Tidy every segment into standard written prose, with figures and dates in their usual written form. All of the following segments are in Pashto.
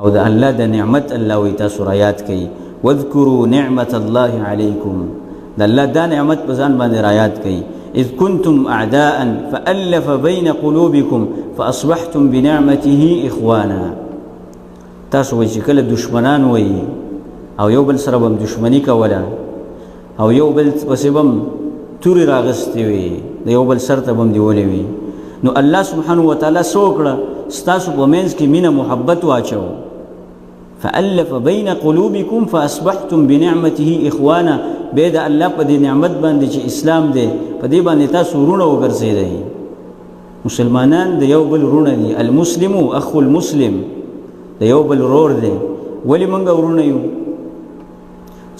او د الله د نعمت الله وی تاسو را یاد کړئ. واذکروا نعمت الله علیکم، د الله دا نعمت په ځان باندې را یاد کړئ. اذ کنتم اعداء فألف بین قلوبکم فاصبحتم بنعمته اخوانا. تاسو وایي چې کله دشمنان وایي او یو بل سره به هم دشمني کوله او یو بل پسې به هم تورې راغستې وي، د یو بل سر ته به هم نیولې وي، نو الله سبحانه وتعالی څه وکړه؟ ستاسو په منځ کې مینه محبت واچو. فألف بین قلوبکم فأصبحتم بنعمته اخوانا. بیا د الله په دې نعمت باندې چې اسلام دی په دې باندې تاسو وروڼه وګرځېدئ. مسلمانان د یو بل وروڼه دي. المسلم اخو المسلم، د یو بل ورور دی. ولې موږ وروڼه یو؟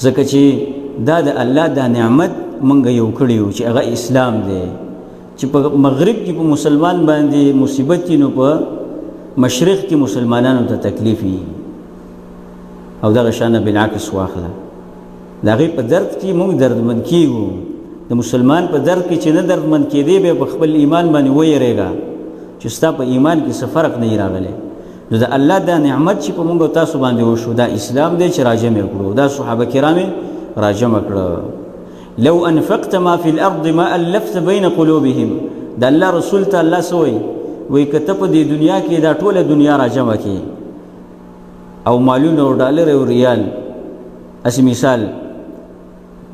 ځکه چې دا د الله دا نعمت موږ یو کړی یو چې هغه اسلام دی. چې په مغرب کې په مسلمان باندې مصیبت وي نو په مشرق کې مسلمانانو ته تکلیف وي، او دغه شانه بالعکس واخله. د هغې په درد کې موږ دردمن کېږو. د مسلمان په درد کې چې نه دردمن کېدې بیا په خپل ایمان باندې ویرېږه چې ستا په ایمان کې څه فرق نه راغلی. نو د الله دا نعمت چې په موږ او تاسو باندې وشو دا اسلام دی چې راجمع کړو، دا صحابه کرام یې راجمع کړه. لو انفقت ما في الارض ما الفت بين قلوبهم. د الله رسول ته الله څه وایي؟ وایي که ته په دې دنیا کې دا ټوله دنیا راجمع کړې او مالونه او ډالر او ریال هسې مثال،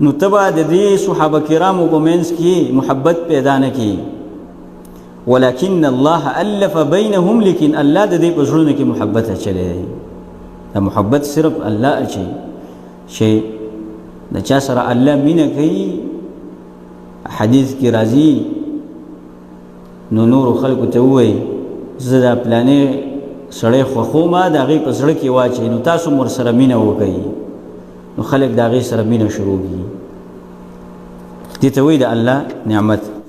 نو ته به د دې صحابه کرامو په منځ کې محبت پیدا نه کړې. ولكن الله ألف بينهم، لیکن الله د دې په زړونو کې محبت اچولی دی. دا محبت صرف الله اچوي چې د چا سره الله مینه کوي. حدیث کې راځي نو نورو خلکو ته ووایي زه دا پلانې سړی خوښوم، د هغې په زړه کې واچوي، نو تاسو هم ورسره مینه وکړئ. نو خلک د هغې سره مینه شروع کړي. دې ته وایي د الله نعمت.